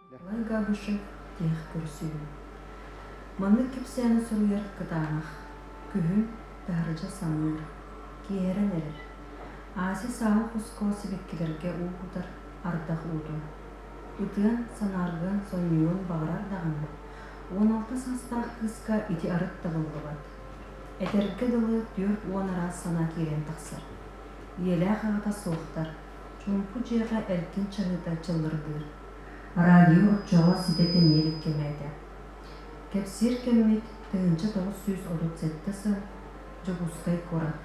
Николай Габышев тиһэх көрсүһүү. Маннык кэпсээни суруйар кытаанах. Күһүн таһырдьа самыыр, киэһэрэн эрэр. Ася сааһы хоско сибэккилэргэ уу кутар ардах уутун. Ытыан, санааргыан, сонньуйуон баҕарар даҕаны, 16 саастаах кыыска ити арыт табыллыбат. Этэргэ дылы 40 араас санаа киирэн тахсар. Ийэлээх аҕата суохтар, чуумпу дьиэҕэ эркин чаһыыта чыллыргыыр. Радио оччоҕо ситэ тэнийэ илик кэмэ этэ. Кэпсиир кэммит 1937 сыл Дьокуускай куорат.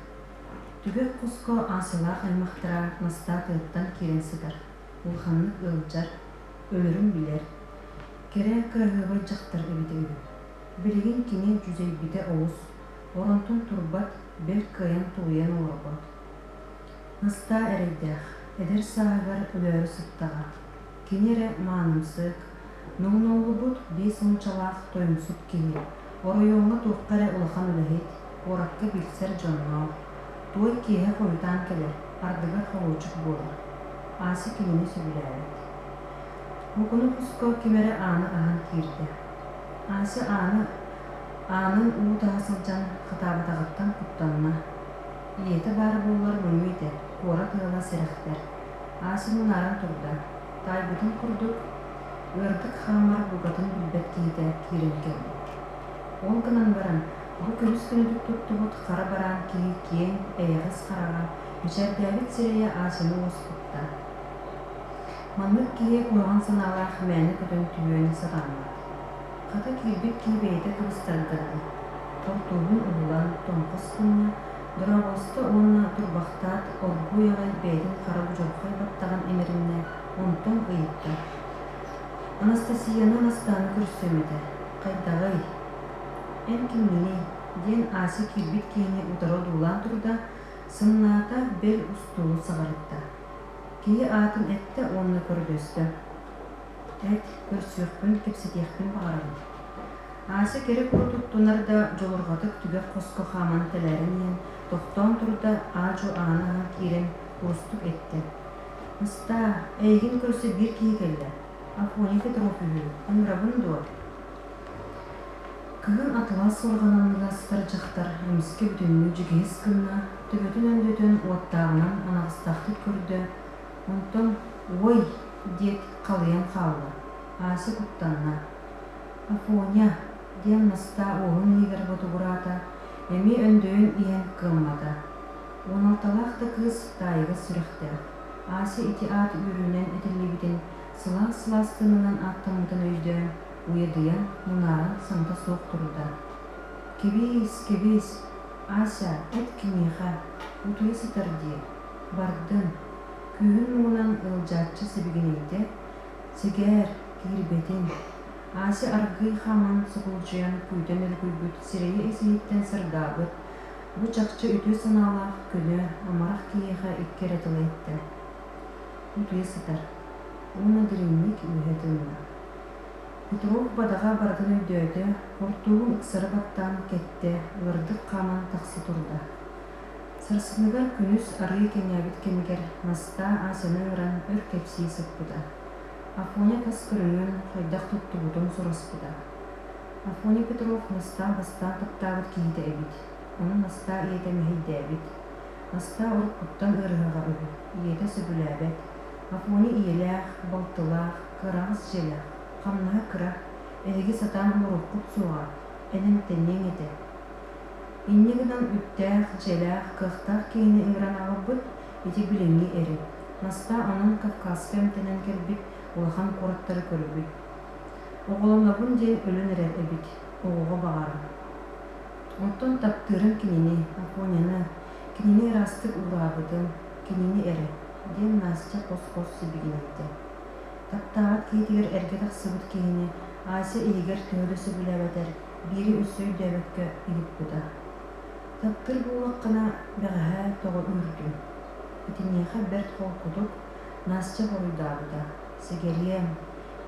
Түгэх хоско Асялаах аймахтара Настаа тыаттан киирэн сытар, улаханнык ыалдьар, өлөрүн билэр, кэрэ, кыраһыабай дьахтар эбитэ үһү. Билигин кини дьүдьэйбитэ олус, оронтон турбат, бэл кыайан тулуйан олорбот. Настаа эрэйдээх, эдэр сааһыгар өлөөрү сыттаҕа. Кини эрэ маанымсык, номнуоллубут биэс уончалаах тойумсук киһи, оройуоҥҥа туохха эрэ улахан үлэһит, куоракка билсэр дьонноох, туой киэһэ хойутаан кэлэр, ардыгар холуочук буолар. Ася кинини сөбүлээбэт. Куукуна хоско ким эрэ ааны аһан киирдэ. Ася ааны аанын уу таһа сылдьан хатаабатаҕыттан куттанна. Ийэтэ баара буоллар мунньуо этэ, куорат ыала сэрэхтэр. Ася мунааран турда, таайбытын курдук, ыардык хаамар букатын билбэт киһитэ киирэн кэлбит. Ол гынан баран, бу көбүс-көнөтүк туттубут хара бараан киһи киэҥ, эйэҕэс хараҕа, мичээрдээбит сирэйэ Асяны уоскутта. Маннык киһи куһаҕан санаалаах мээнэ көтөн түһүөн сатаммат. Хата киирбит киһи бэйэтэ кыбыстарга дылы, хортууһун уһулан тоҥхос гынна, дорооболосто уонна турбахтаат оргууй аҕай бэйэтин хара будьурхай баттаҕын имэриннэ, онтон ыйытта: «Анастасияны Настааны көрсүөм этэ, хайдаҕый? Эн кимҥиний?» диэн Ася киирбит киһини утары одуулаан турда, сымнаата, бэл устуулу саҕарытта. Киһи аатын эттэ уонна көрдөстө: Эт, көрсүөхпүн, кэпсэтиэхпин баҕарабын. Ася кэрэ-куру туттунар да дьулурҕатык түгэх хоско хааман тэлээрэн иһэн, тохтоон турда, аа-дьуо ааны аһан киирэн, курустук эттэ: «Настаа, эйигин көрсө биир киһи кэллэ. Афоня Петров үһү, ыҥырабын дуо?» Кыһын атылаас суорҕан анныгар сытар дьахтар эмискэ бүтүннүү дьигиһис гынна, төбөтүн өндөтөн уоттааҕынан анаҕастаахтык көрдө, онтон «Уой!» диэт халыйан хаалла, Ася куттанна. «Афоня!» диэн Настаа уоһун иһигэр ботугураата, эмиэ өндөйөн иһэн кыаммата. 16-лаах да кыыс таайыгас сүрэхтээх. Ася ити аат үөрүүнэн этиллибитин, сылаас-сылаас тыынынан ааттаммытын өйдөөн, уйадыйан, мунааран саҥата суох турда. «Кэбиис, кэбиис, Ася, эт киниэхэ, утуйа сытар диэ, бардын, Күүһүн муҥунан ыалдьааччы сибигинэйдэ, «Сэгээр, киирбэтин» Ася аргыый хааман сукулдьуйан күүтэн өрүкүйбүт сирэйэ ис-иһиттэн сырдаабыт, бу чахчы үтүө санаалаах, көнө, амарах киһиэхэ икки эрэ тылы эттэ: «Утуйа сытар» уонна дириҥник үөһэ тыынна. Петров бадаҕа барытын өйдөөтө, хортууһун ыксары баттаан кэттэ, ыардык хааман тахса турда. Сарсыныгар күнүс арыый кэҥээбит кэмигэр Настаа Асяны ыҥыран өр кэпсии сыппыта. Афоня тас көрүҥүн, хайдах туттубутун сураспыта. Афоня Петров Настаа бастаан таптаабыт киһитэ эбит, ону Настаа ийэтэ мэһэйдээбит. Настаа уруккуттан ыарыһаҕа үһү, ийэтэ сөбүлээбэт. Афоня ийэлээх, балтылаах, кыараҕас дьиэлээх, хамнаһа кыра, эһиги сатаан олоруоххут суоҕа, эн эмтэниэҥ этэ. Инньэ гынан үптээх, дьиэлээх, кыахтаах киһини ыҥыран аҕалбыт, ити билиҥҥи эрин. Настаа онон Кавказка эмтэнэн кэлбит, улахан куораттары көрбүт. Оҕолонобун диэн өлөн эрэр эбит, оҕоҕо баҕаран. Оттон таптыырым кинини, Афоняны, кинини ыраастык уураабытым, кинини эрэ, диэн Настя хос-хос сибигинэйдэ. Таптаабат киһитигэр эргэ тахсыбыт киһини Ася иһигэр төһө да сөбүлээбэтэр, биири өссө өйдөөбөккө ыйыппыта: «Таптыыр буоллаххына, бэҕэһээ тоҕо үүрдүҥ?» Итиниэхэ бэрт холкутук Настя буруйдаабыта: «Сэгэриэм,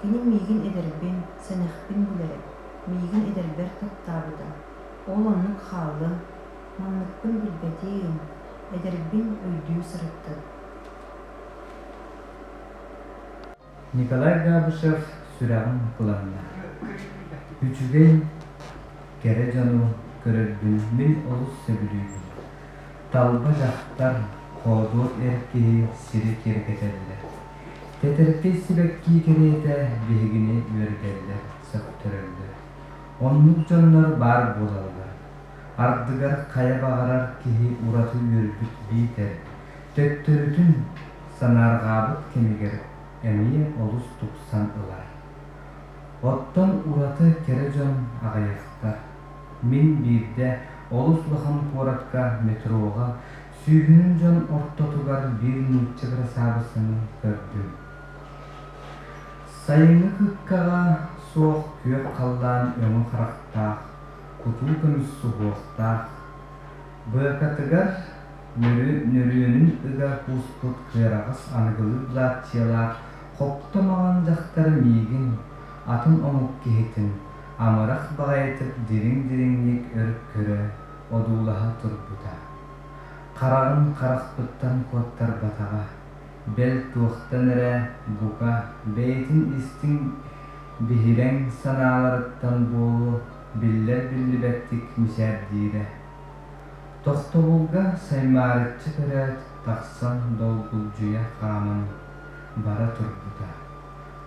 кини миигин эдэрбин, сэнэхпин билэрэ, миигин эдэрбэр таптаабыта. Ол оннук хааллын, манныкпын билбэтиим, эдэрбин өйдүү сырыттым». Николай Габышев. Сүрэҕим кыланна. Үчүгэй, кэрэ дьону көрөрбүн мин олус сөбүлүүбүн. Талба дьахтар, хоодуот эр киһи сири киэргэтэллэр. Тэтэркэй сибэкки кэриэтэ биһигини үөрдэллэр, сөхтөрөллөр. Оннук дьоннор баар буолаллар. Ардыгар хайа баҕарар киһи ураты үөрбүт биитэр, төттөрүтүн, санаарҕаабыт кэмигэр эмиэ олус тупсан ылар. Оттон ураты кэрэ дьон аҕыйахтар. Мин биирдэ олус улахан куоракка метроҕа сүүһүнэн дьон ортотугар биир нуучча кырасаабыссаны көрдүм. Сайыҥҥы кыккаҕа суох күөх халлаан өҥө харахтаах, кутуу көмүс суһуохтаах, быакатыгар нөрүөнүн ыга кууспут кыараҕас аныгылыы былааччыйалаах хопто маҥан дьахтар миигин, атын омук киһитин, амарах баҕайытык дириҥ-дириҥник өр көрө, одуулаһа турбута. Хараҕын харахпыттан куоттарбатаҕа, бэл туохтан эрэ, бука, бэйэтин истиҥ биһирэҥ санааларыттан буолуо биллэр-биллибэттик мичээрдиирэ. Тохтобулга саймаарыччы көрөөт, тахсан долгулдьуйа хааман бара турбута,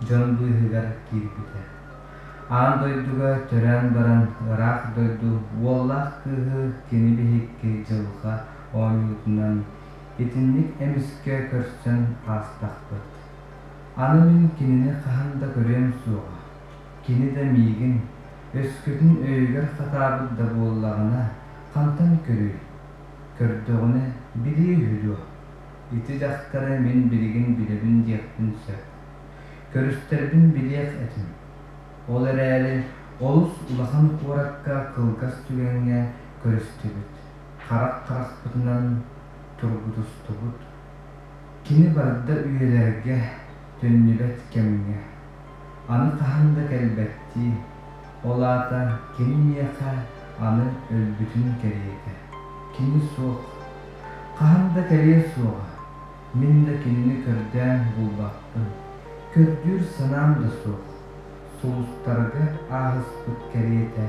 дьон быыһыгар киирбитэ. Аан дойдуга төрөөн баран ыраах дойду уоллаах кыыһы кини биһикки дьылҕа оонньуутунан итинник эмискэ көрсөн аастахпыт. Аны мин кинини хаһан да көрүөм суоҕа. Кини да миигин, өскөтүн өйүгэр хатаабыт да буоллаҕына, хантан көрүөй? Көрдөҕүнэ билиэ үһү дуо? Ити дьахтары мин билигин билэбин диэхпин сөп. Көрүстэрбин билиэх этим. Ол эрээри олус улахан куоракка кылгас түгэҥҥэ көрүстүбүт, харах харахпытынан тургутустубут. Кини барда үйэлэргэ, төннүбэт кэмҥэ. Аны хаһан да кэлбэттии, ол аата кини миэхэ аны өлбүтүн кэриэтэ. Кини суох. Хаһан да кэлиэ суоҕа. Мин да кинини көрдөөн булбаппын. Көрдүүр санаам да суох. Сулустарга ааһыспыт кэриэтэ,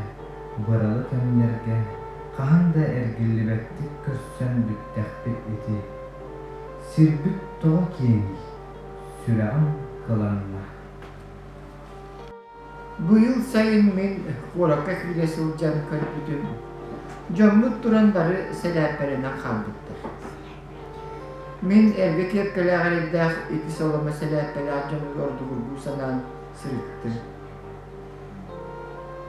быралы кэмнэргэ хаһан да эргиллибэттик көрсөн бүттэхпит ити. Сирбит тоҕо киэҥий? Сүрэҕим кыланна. Быйыл сайын мин куоракка киирэ сылдьан көрбүтүм, дьоммут туран бары сэлээппэлэнэн хаалбыттар. Мин эргэ киэпкэлээх эрэйдээх ити соломо сэлээппэлээх дьону ордугургуу санаан сырыттым.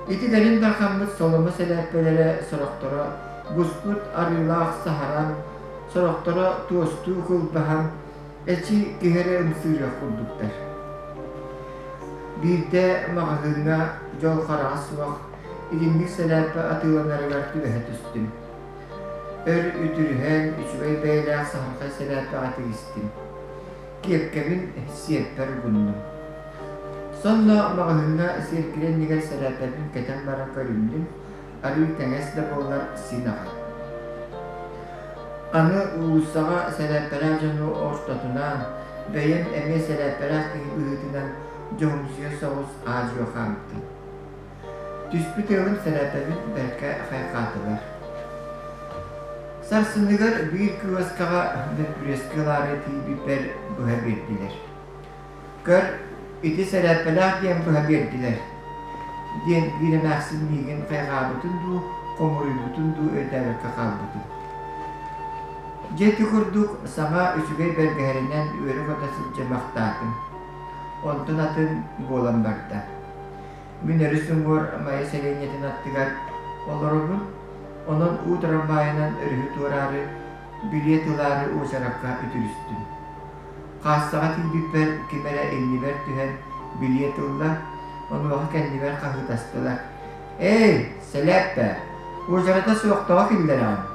Ити кэлин дархаммыт соломо сэлээппэлэрэ сорохторо буспут арыылаах саһаран, сорохторо туостуу кылбаһан, Эчи киһи эрэ ымсыырыах курдуктар. Биирдэ маҕаһыыҥҥа дьол хараҕа суох итинник сэлээппэ атыыланарыгар түбэһэ түстүм. Өр үтүрүһэн, үчүгэй бэйэлээх саһархай сэлээппэҕэ тигистим. Киэпкэбин сиэппэр угуннум. Сонно маҕаһыыҥҥа сиэркилэ иннигэр сэлээппэбин кэтэн баран көрүннүм, арыый кэҥэс да буоллар син аҕай. Аны уулуссаҕа сэлээппэлээх дьону ортотунан, бэйэм эмиэ сэлээппэлээх киһи быһыытынан дьоһумсуйа соҕус аа-дьуо хаамтым. Түспүт ыалым сэлээппэбин бэркэ хайҕаатылар. Сарсыныгар биир киоскаҕа бөппүрүөскэ ылаары тиийбиппэр быһа биэрдилэр. Көр, ити сэлээппэлээх диэн быһа биэрдилэр, диэн биир эмээхсин миигин хайҕаабытын дуу, хомуруйбутун дуу өйдөөбөккө хаалбытым. Дьэ ити курдук саҥа үчүгэй бэргэһэринэн үөрэ-көтө сылдьымахтаатым. Онтон атын буолан барда. Мин өрүс уҥуор Майа сэлиэнньэтин аттыгар олоробун, онон уу трамвайынан өрүһү туораары, билиэт ылаары уочаракка үтүрүстүм. Хаассаҕа тиийбиппэр ким эрэ иннибэр түһэн билиэт ылла, онуоха кэннибэр хаһыытастылар: «Эй, сэлээппэ, уочарата суох тоҕо киллэрэҕин?»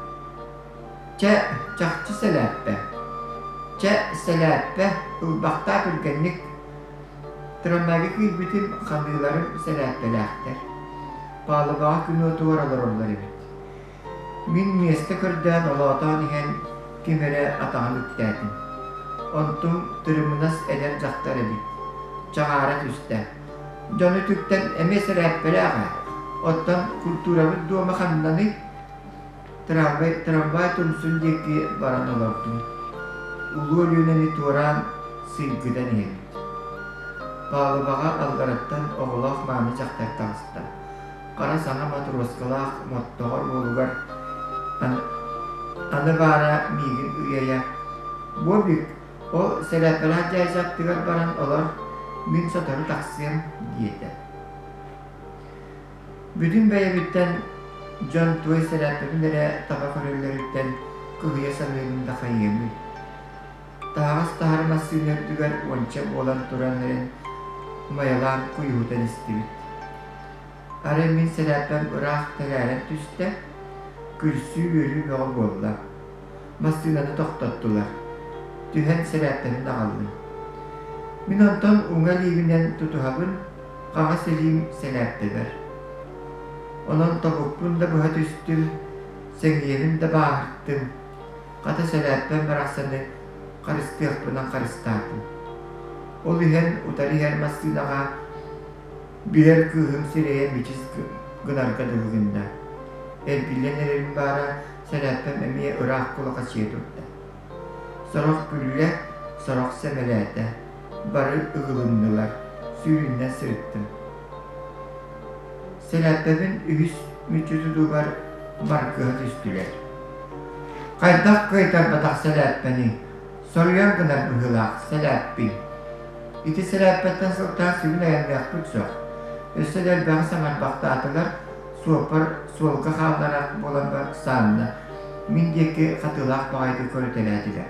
«Чэ, чахчы сэлээппэ. Чэ, сэлээппэ, ылбахтаа түргэнник». Трамвайга киирбитим, ханыыларым сэлээппэлээхтэр. Палубаҕа күн уотугар олороллор эбит. Мин миэстэ көрдөөн олоотоон иһэн ким эрэ атаҕын үктээтим. Онтум тырымнас эдэр дьахтар эбит. Чаҕаара түстэ. Дьону үтүктэн эмиэ сэрээппэлээх ээ. Оттон культурабыт дуома ханнаный? Трамвай, трамвай тумсун диэки баран олордум. Улуу Өлүөнэни туораан сыыйгытан иһэбит. Палубаҕа аллараттан оҕолоох мааны дьахтар таҕыста. Хара саҥа матроскалаах моттоҕор уолугар аны баара миигин ыйайа «Бобик, ол сэлээппэлээх дьээдьэ аттыгар баран олор, мин сотору тахсыам» диэтэ. Бүтүн бэйэбиттэн дьон туой сэлээппэбин эрэ таба көрөллөрүттэн кыһыйа саныыбын да хайыамый. Таһаҕас таһар массыына үрдүгэр уонча буолан туран эрэн майалаан куйуһутан истибит. Арай мин сэлээппэм ыраах тэлээрэн түстэ, күлсүү-үөрүү бөҕө буолла. Массыынаны тохтоттулар. Түһэн сэлээппэбин аҕаллым. Мин онтон уҥа илиибинэн тутуһабын, хаҥас илиим сэлээппэбэр. Онон тобукпун да быһа түстүм, сэҥийэбин да бааһыртым. Хата сэлээппэм барахсаны харыстыахпынан харыстаатым. Ол иһэн утары иһэр массыынаҕа Билэр кыыһым сирэйэ мичис гынарга дылы гынна. Эргиллэн эрэрим баара, сэлээппэм эмиэ ыраах кулахачыйа турда. Сорох күллэ, сорох сэмэлээтэ. Бары ыгылыннылар, сүүрүннэн сырыттым. Сэлээппэбин үһүс мүччү тутуубар баргыһа түстүлэр. Хайдах кыайтарбатах сэлээппэний? Соруйан гынар быһыылаах, сэлээппин. Ити сэлээппэттэн сылтаан сүгүн айанныахпыт суох. Өссө да элбэҕи саҥарбахтаатылар, суоппар суолга хаалларар буолан саанна. Мин диэки хатыылаах баҕайытык көрүтэлээтилэр.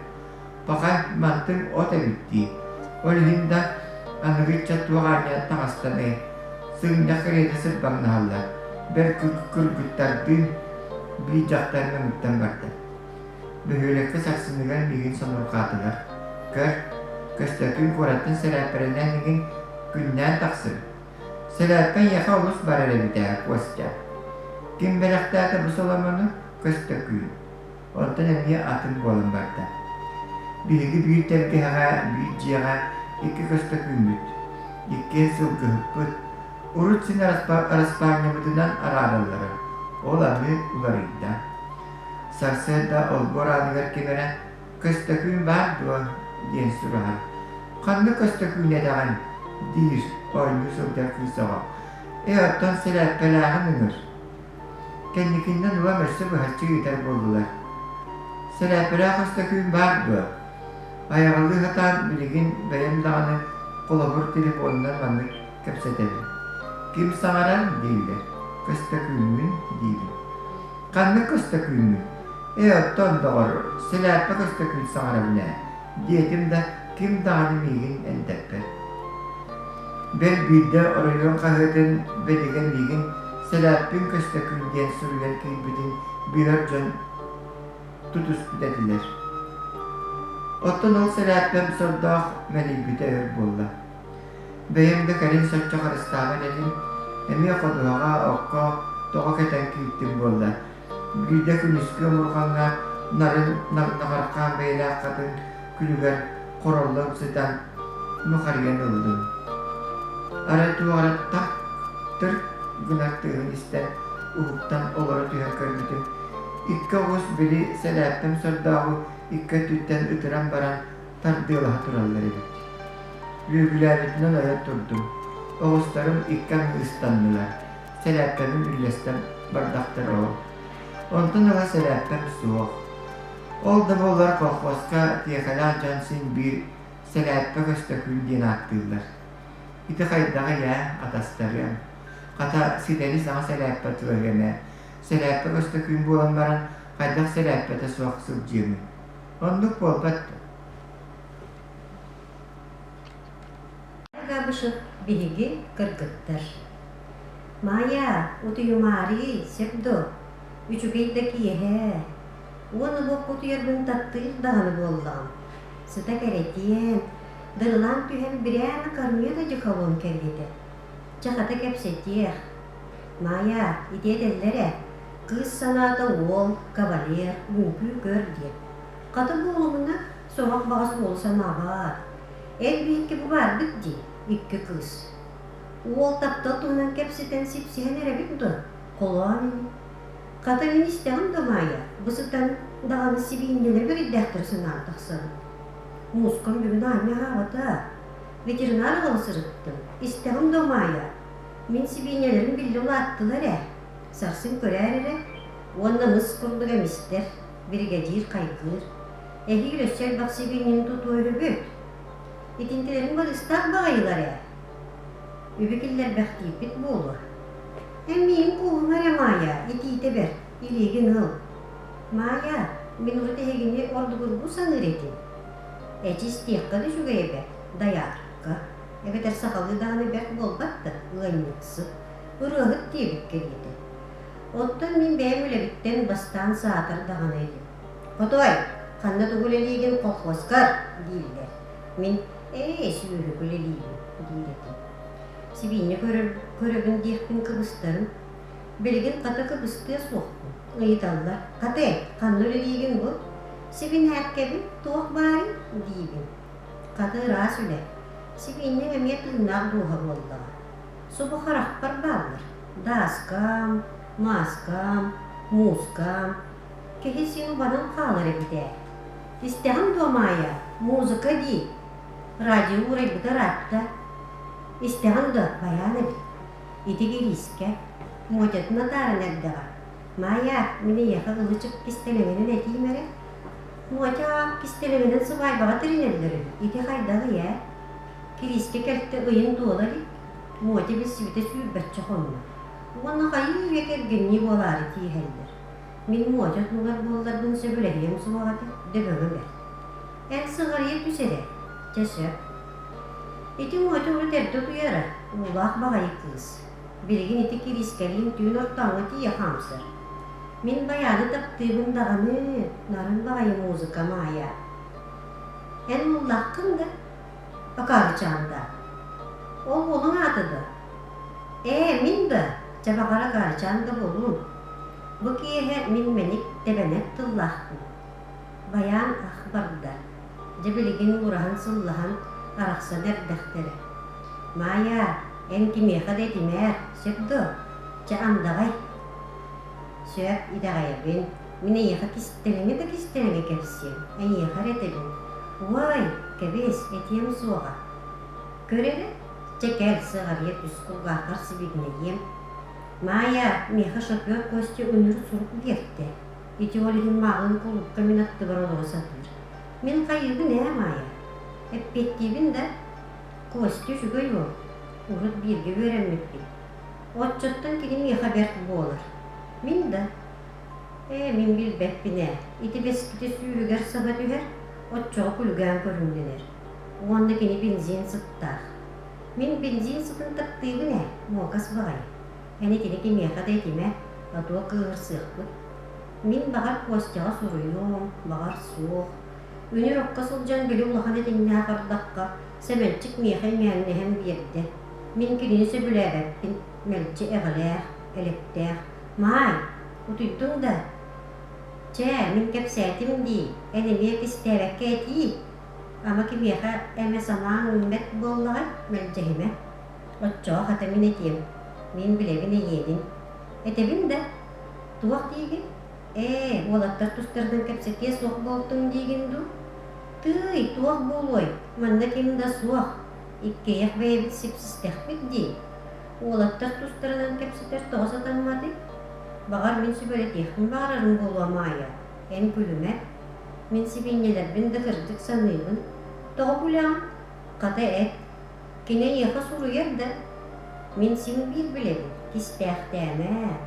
Пахай, мантыҥ от эбит дии. Ол иһин да аныгы ыччат туох аанньа таҥастаныай, сыгынньах кэриэтэ сырбаҥнаһаллар. Бэл кыргыттардыын биир дьахтар мөҥүттэн барда. Бөһүөлэккэ сарсыныгар миигин сонурҕаатылар: «Көр, Көстөкүүн куораттан сэрээппэрэнэн иҥин күннээн тахсыҥ. Сэрээппэ эйиэхэ олус барар эбит ээ, Костя. Ким бэлэхтээтэ бу соломону? Көстөкүүн. Онтон эмиэ атын буолан барда. Биһиги биир тэлгэһэҕэ, биир дьиэҕэ икки Көстөкүүммүт, иккиэн сылгыһыппыт. Урут син араспаанньабытынан араараллара, ол аны уларыйда. Сарсыарда олбуор ааныгар ким эрэ «Көстөкүүн баар дуо?» диэн сураһар. «Ханна Көстөкүүн этэҕин?» диир оонньуу сылдьар кыыс оҕо. «Ээ, оттон сэлээппэлээҕин ыҥыр». Кэнникиннэн улам өссө быһаччы ыытар буоллулар. «Сэлээппэлээх Көстөкүүн баар дуо?» Айаҕалыы сатаан билигин бэйэм даҕаны холобур телефонунан маннык кэпсэтэбин. «Ким саҥарар?» дииллэр. «Көстөкүүммүн» диибин. Ханнык Көстөкүүнүй? Ээ, оттон, доҕор, сэлээппэ Көстөкүүн саҥарабын ээ, диэтим да, ким даҕаны миигин эндэппэт. Бэл биирдэ оройуон хаһыатын бэдигэ миигин Сэлээппин Көстөкүүн диэн суруйан киирбитин билэр дьон тутуспут этилэр. Оттон ол сэлээппэм сордоох мэлийбитэ өр буолла. Бэйэм да кэлин соччо харыстаабат этим, эмиэ ходуһаҕа, окко тоҕо кэтэн кииртим буолла. Биирдэ күнүскү омурҕаҥҥа нарын наҕархаан бэйэлээх хатыҥ күлүгэр хороллон сытан нухарыйан ыллым. Арай туох эрэ так-тыр гынар тыаһын истэн уһуктан олоро түһэн көрбүтүм, икки оҕус били сэлээппэм сордооҕу икки өттүттэн ытыран баран тардыалаһа тураллар эбит. Үөгүлээбитинэн ойон турдум. Оҕустарым икки аҥы ыстаннылар, сэлээппэбин үллэстэн бардахтар ол. Онтон ыла сэлээппэм суох. Ол да буоллар колхозка тиэхэлээх дьон син биир сэлээппэ Көстөкүүн диэн ааттыыллар. Ити хайдаҕый ээ, атастарыам. Хата, ситэри саҥа сэлээппэ тылыһыам ээ. Сэлээппэ Көстөкүүн буолан баран, хайдах сэлээппэтэ суох сылдьыамый? Оннук буолбат дуо? Габышев биһиги кыргыттар. Маайа, утуйумаарый, сөп дуо? Үчүгэй да киэһэ. Уонна буокка утуйарбын таптыыр даҕаны буоллаҕым. Сыта кэрэтиэн, дырылаан түһэн бирээмэ кормил одеколон кэриэтэ. Чэ, хата кэпсэтиэх. Маайа, ити этэллэр ээ, кыыс санаата уол, кавалер, үҥкүү көр диэн. Хата буолумуна, сорох баҕас уолу санаабат. Эр биһикки бу баарбыт дии, икки кыыс. Уол таптал туһунан кэпсэтэн сипсиһэн эрэбит дуо? Холоон ини. Хата мин истэҕим да Маайа, бу сытан даҕаны сибиинньэлэр бэрийдэхтэрэ санаан тахсабын. Муускам бүгүн аанньа аһаабата. Ветеринар ыала сырыттым. Истэҕим да Маайа, мин сибиинньэлэрим биллэ улааттылар ээ. Сарсын көрөөр эрэ уонна мыс курдук эмистэр, биригэдьиир хайгыыр. Эһиил өссө элбэх сибиинньэни тутуо үһүбүт. Итинтилэриҥ барыыстаах баҕайылар ээ. Үбү киллэрбэхтиирбит буолуо. Эн миигин кууһума эрэ, Маайа, итиитэ бэрт, илиигин ыл. Маайа, мин урут эһигини ордугургуу саныыр этим. Эчи истиэххэ да үчүгэй эбээт, дайаарка. Эбэтэр сахалыы даҕаны бэрт буолбат да, ыанньыксыт, ырыаһыт диэбит кэриэтэ. Оттон мин бэйэм үлэбиттэн бастаан саатар даҕаны этим. Хотуой, ханна тугу үлэлиигин колхозкар дииллэр. Мин ээ, сүөһү үлэлиибин диир этим. Сибиинньэ көрөр, көрөбүн диэхпин кыбыстарым. Билигин хата кыбыстыа суохпун. Ыйыталлар, хата эн, ханна үлэлиигин бу? Сибинээккэбин, туох баарый? диибин. Хата ыраас үлэ. Сибиинньэҥ эмиэ тыыннаах дууһа буоллаҕа. Субу харахпар бааллар. Дааскам, мааскам, муускам. Киһи син убанан хаалар эбит ээ. Истэҕин дуо, Маайа, музыка дии. Радио уурайбыта ыраатта. Истэҕин дуо, байаан эбит. Ити Кириискэ, Мотятын атааран эрдэҕэ. Маайа, мин эйиэхэ ылы-чып кистэлэҥинэн этиим эрэ. Мотя аах кистэлэҥинэн сыбаайбаҕа тэринэллэр үһү. Ити хайдаҕый ээ? Кириискэ кэлтэ ыйын туола илик. Мотя билсибитэ сүүрбэччэ хонно. Уонна хайыы-үйэ кэргэннии буолаары тииһэллэр. Мин Мотя туһугар буолларбын сөбүлэһиэм суоҕа этэ, дөбөҥө бэрт. Эн сыҕарыйа түс эрэ, чэ сөп. Ити Мотя урут эрдэ утуйара, уулаах баҕайы кыыс. Билигин ити Кириискэлиин түүн ортооҥҥо тиийэ хаамсар. Мин байааны таптыыбын даҕаны, нарын баҕайы музыка Маайа. Эн ыллаххын да, Акаарычаан да. Ол уолуҥ аата да? Ээ, мин да, чэ баҕар Акаарычаан да буолуум. Бу киэһэ мин мэник тэбэнэт тыллаахпын. Байаан ах барда. Дьэ билигин уураһан-сыллаһан арахсан эрдэхтэрэ. Маайаа, эн кимиэхэ да этимээр, сөп дуо? Чэ андаҕай. Сөп, итэҕэйэбин. Мин эйиэхэ кистэлэҥи да кистэлэҥи кэпсиэм, эйиэхэ эрэ этэбин. Уой, кэбис, этиэм суоҕа. Көр эрэ, чэ кэл, сыҕарыйа түс кулгааххар сибигинэйиэм. Маайа, миэхэ шофер Костя үнүр сурук биэрдэ. Ити ол иһин мааҕын кулуупка мин аттыбар олоро сатыыр. Мин хайыыбын ээ, Маайа? Эппиэттиибин да, Костя үчүгэй уол, урут бииргэ үөрэммиппит. Оччоттон кини миэхэ бэрт буолар. Мин да? Ээ, мин билбэппин ээ, ити бэскитэ сүүһүгэр саба түһэр, оччоҕо күлүгээн көрүҥнэнэр. Уонна кини бензин сыттаах. Мин бензин сытын таптыыбын ээ, муокас баҕайы. Эн итини кимиэхэ да этимэ, а то кыыһырсыахпыт. Мин баҕар Костяҕа суруйуом, баҕар суох. Үнүр окко сылдьан били улахан этиҥнээх ардахха Сэмэнчик миэхэ иҥээҥнэһэн биэрдэ. Мин кинини сөбүлээбэппин, мэлдьи эҕэлээх, элэктээх. Маай, утуйдуҥ да? Чэ, мин кэпсээтим дии, эн эмиэ кистээбэккэ этиий. Ама кимиэхэ эмэ санааҥ үүммэт буоллаҕай, мэлдьэһимэ. Оччоҕо хата мин этиэм, мин билэбин эйиэнин. Этэбин да, туох диигин? Ээ, уолаттар тустарынан кэпсэтиэ суох буолтуҥ диигин дуу? Тыый, туох буолуой, манна ким да суох, иккиэйэх бэйэбит сипсистэхпит дии. Уолаттар тустарынан кэпсэтэр тоҕо сатамматый? Баҕар, мин сүбэлэтиэхпин баҕарарым буолуо Маайа, эн күлүмэ. Мин сибиинньэлэрбин да кырдьык саныыбын. Тоҕо күлэҕин? Хата эт, Кини эйиэхэ суруйар да, мин син биир билэбин, кистээхтээмэ,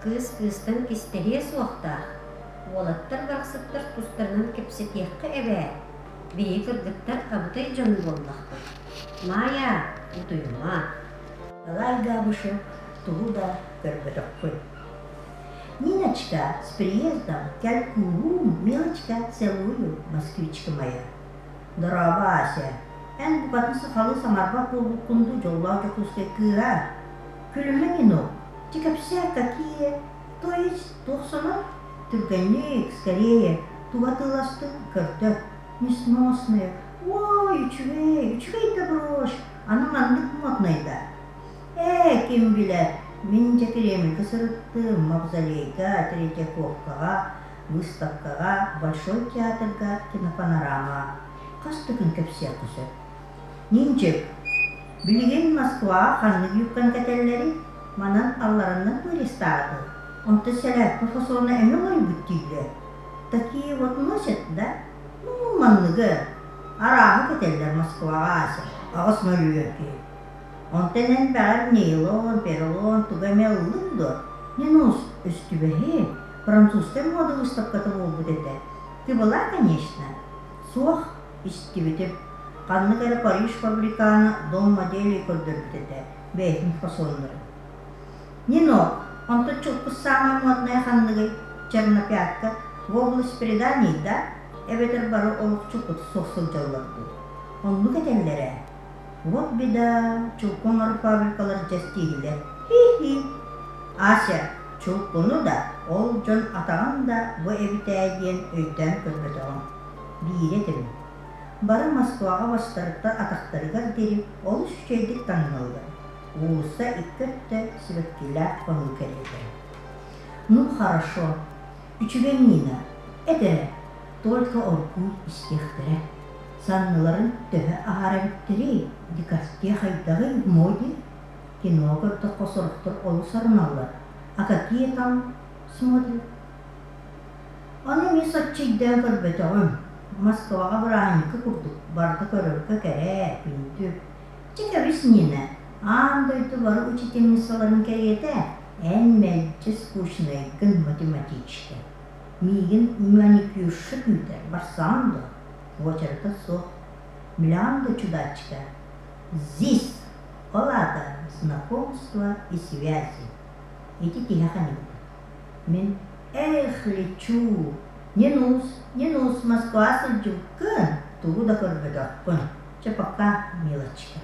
кыыс кыыстан кистэһиэ суохтаах, уолаттар барахсаттар тустарынан кэпсэтиэххэ эбээ, биһиги кыргыттар абытай дьон буоллахпыт. Маайа, утуйума. Николай Габышев тугу да көрбөтөхпүн. Ниночка, с приездом, кэл кууһуум, милочка, целую, москвичка моя. Дорообо, Ася. Эн букатын сахалыы саҥарбат буолбуккун дуу, дьоллоох Дьокуускай кыыһа? Күлүмэ Нинок, чэ кэпсээ, какие, то есть туох сонун? Түргэнник, скорее, тугу атыыластыҥ, көрдөр. Несносная, ой, үчүгэй, үчүгэй да брошь, аны маннык моднай да. Ээ, ким билэр, мин дьэ Кремльгэ сырыттым, Мавзолейга, Третьяковкаҕа, выставкаҕа, Большой театрга, кинопанорамаҕа. Хас да күн кэпсиэххэ сөп. Нинчик, билигин Москваҕа ханнык юбканы кэтэллэрий? Манан аллараннан туристаабытый? Онтон сэлээппэ фасона эмиэ уларыйбыт дииллэр. Такие вот носят, да? Ну, манныгы. Арааһы кэтэллэр Москваҕа Ася, 8 0 киһи. Онтон эн бэҕэр нейлон, перелон тугу эмэ ыллыҥ дуо? Нинус, өстүбэһи, французскай муода выставката буолбут этэ. Ты была, конечно? Суох, истибитим. Ханнык эрэ Париж фабриканы дом моделей көрдөрбүт этэ, бэйэтин фасоннарын. Нинок, онтон чулкус саамай модная ханныгый? Чернопятка, в область преданий, да? Эбэтэр бары олох чулкута суох сылдьаллар дуу? Оннук этэллэр ээ. Вот беда, чулку оҥорор фабрикалар дьэстииһилэр. Хи-хи. Ася, чулкуну да, ол дьон атаҕын да бу эбит ээ диэн өйдөөн көрбөтөҕүм. Биири этэбин. Бары Москваҕа бастарыттан атахтарыгар диэри олус үчүгэйдик таҥналлар. Уулусса икки өттө сибэккилээх хонуу кэриэтэ. Ну, хорошо. Үчүгэй Нина, эт эрэ, только оргууй истиэхтэрэ. Санныларын төһө аһара эбиттэрий, декольте хайдаҕый, моде? Кино көрдөххө сорохтор олус араналлар, а какие там смотрят? Ону эмиэ соччо өйдөөн көрбөтөҕүм. Москваҕа бырааһынньыкка курдук барыта көрөргө кэрэ, күндү. Чэ кэбис Нина, аан дойду бары учительницаларын кэриэтэ, эн мэлдьи скучнайгын математичка. Миигин маникюрша күүтэр, барсаҕын дуо? Уочарата суох. Миллион да чудачка. ЗИС, ол аата знакомство и связи. Ити тиһэх анекдот. Мин эх, лечу, не нус, не нус, Москва сылдьыбыккын, тугу да көрбөтөххүн. Чэ, пока, милочка.